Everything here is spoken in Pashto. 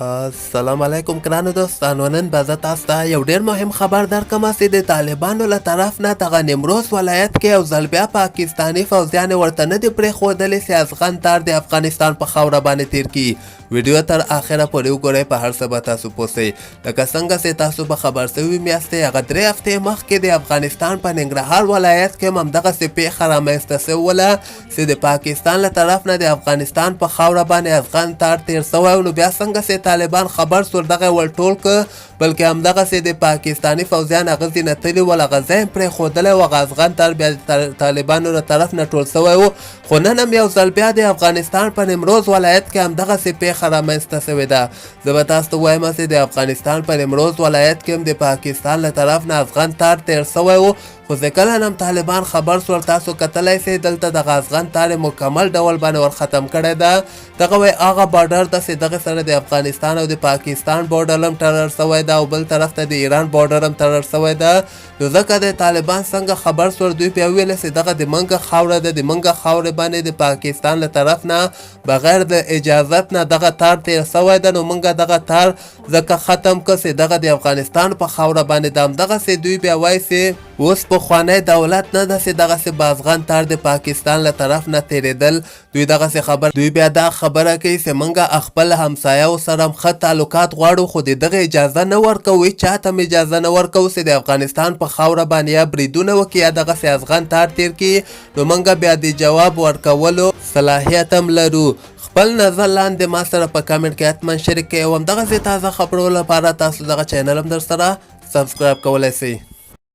السلام علیکم ګرانو دوستانو، نن به زه تاسو ته یو ډیر مهم خبر درکم چې د طالبانو له طرف نه دغه نیمروز ولایت کې یو ځل بیا پاکستاني فوځیان ورته نه دي پرېښودلې چې ازغن تار د افغانستان په خاوره باندې تیر کړي. ویډیو تر اخره پورې وګورئ، په هر څه به تاسو پوه سئ. لکه څنګه چې تاسو به خبر سوي میاستئ، هغه 3 هفتې مخکې د افغانستان په ننګرهار ولایت کې هم همدغسې پېښه رامنځته سوې وله چې د پاکستان له طرف نه د افغانستان په خاوره باندې ازغن تار تیر سوی. نو بیا څنګه چې طالبان خبر سول، دغه ول ټول که، بلکې همدغسې د پاکستاني فوځیان هغه ځینه تللي ول، هغه ځای هم پرېښودلی و. هغه ازغن تار بیا د طالبانو له طرف نه ټول سوی و. خو نن هم یو ځل بیا د افغانستان په نیمروز ولایت کې همدغسې پېښه رامنځته سوې ده. زه به تاسو ته ووایم چې د افغانستان په نیمروز ولایت کې هم د پاکستان له طرف نه ازغن تار تیر سوی و، خو چې کله نن طالبان خبر سول، تاسو کتلی سئ، دلته دغه ازغن تار مکمل ډول باندې ور ختم کړی ده. دغه وای هغه بارډر ته چې دغه سره د افغانستان او د پاکستان بارډر هم تړل سوی ده او بل طرف ته د ایران بارډر هم تړل سوی ده. نو ځکه د طالبان څنګه خبر سول، دوی بیا وویل چې دغه د منګه خاوره ده، د منګه خاورې باندې د پاکستان له طرف نه بغیر د اجازت نه دغه تار تیر سوی ده، نو مونږ دغه تار ځکه ختم که چې دغه د افغانستان په خاوره باندې د همدغسې. دوی بیا وایي چې اوس پخوانی دولت نه ده چې دغسې بازغن تار د پاکستان له طرف نه تیرېدل. دوی دغسې خبر دوی بیا دا خبره کوي چې مونږ خپل همسایه سره هم ښه تعلقات غواړو، خو د دغه اجازه نه ورکوو، هیچا ته هم اجازه نه ورکوو چې د افغانستان په خاوره باندې یا بریدونه وکړي یا دغسې ازغن تار تیر کړي، نو مونږ بیا د جواب ورکولو صلاحیت هم لرو. خپل نظر لاندې ما سره په کمنټ کې حتما شریک کړئ او همدغسې تازه خبرو لپاره تاسو دغه چینل هم در سره سبسکرایب کولی سئ.